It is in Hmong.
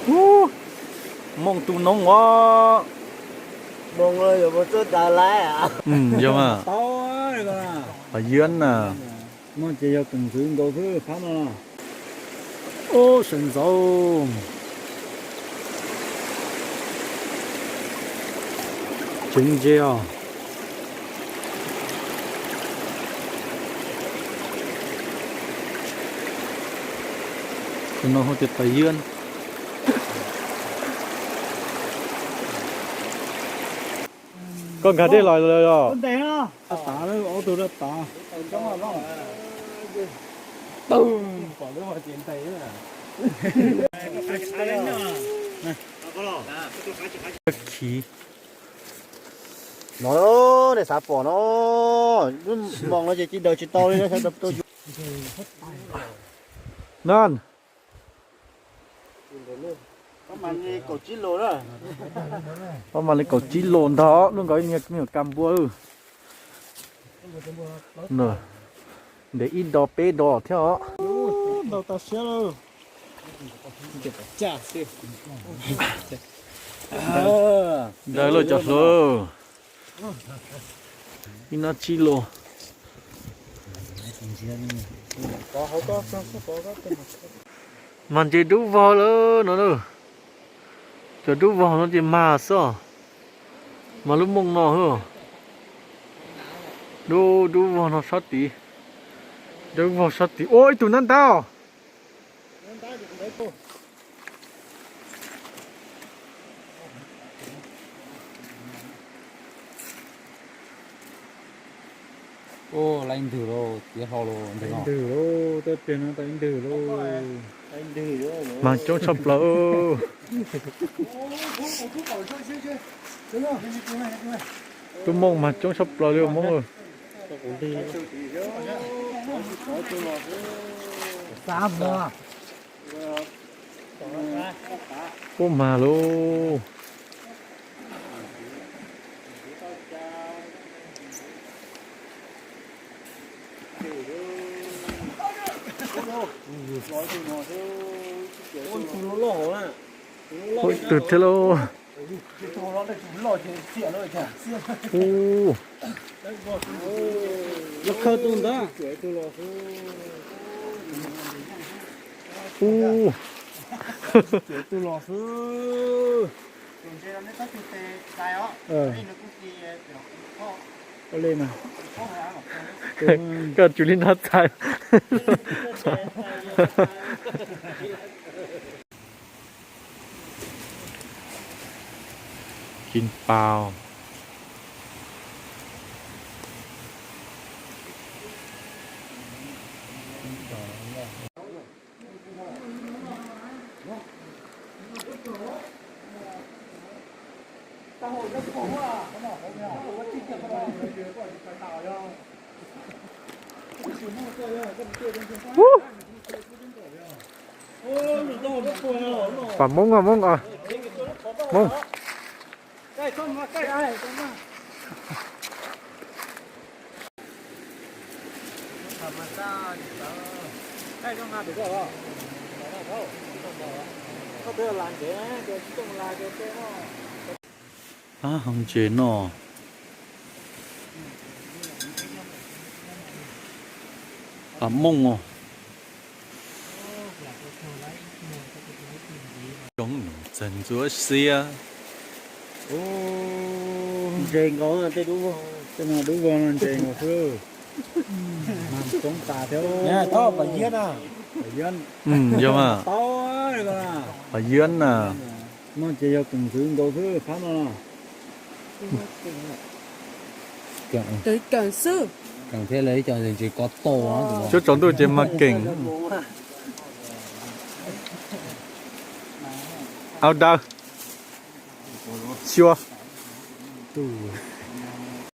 Ub, Hmoob tu noob os. Yog mas. Pov Yab na. Ub, sawv ntxov. Tseem ntse os. Tus no hu tias Pov Yab. Koj nkag dej los los? Khiv. No, nej xav pom no, lub moos no ces ci daws tsis tau li no. Nan, pab mas li kaum tsib los ntag, lub nkaus ib niag me nyuam kas npua. Ntev ib do peb do thiab os. Ntau tas siab lawm. Ntawd lauj cov hluas, ib nab tsib los. Mas ntses dub vog lawm no na. Cov dub vog no ces mag xwb, mas lub mooj no xwb. Dub, dub vog no sab tid, dub vog sab tid. Ua ib tug ntab ntab. Ua, lab ib ntwg lauj, tiav hlo lauj, ntwg lauj, tej pliag no tau ib ntwg lauj. Mag coob tshaj plaws. Lub mooj mag coob tshaj plaws li Hmoob. Ub, mag lauj. Ua ib tug thiab lauj. Ub, ub. Koj tsum li nab txais. Ci pau. Pom Hmoob os, Hmoob os. Hmoob. Pab hau ntses no. Pab Hmoob os. Coob num txag ntxuav xiab. Ntses nkaus tej dub, tej no dub vog no ntses nkaus xwb. Mas coob tas thiab. Pom Yab na. Pom Yab na. No ces yog koom ntxwv nkaus xwb phab no. Keem thiab li cov ntses ko tau. Tsuab tsaus ntuj ces mag keem. Au dawb. Xyuas. Tus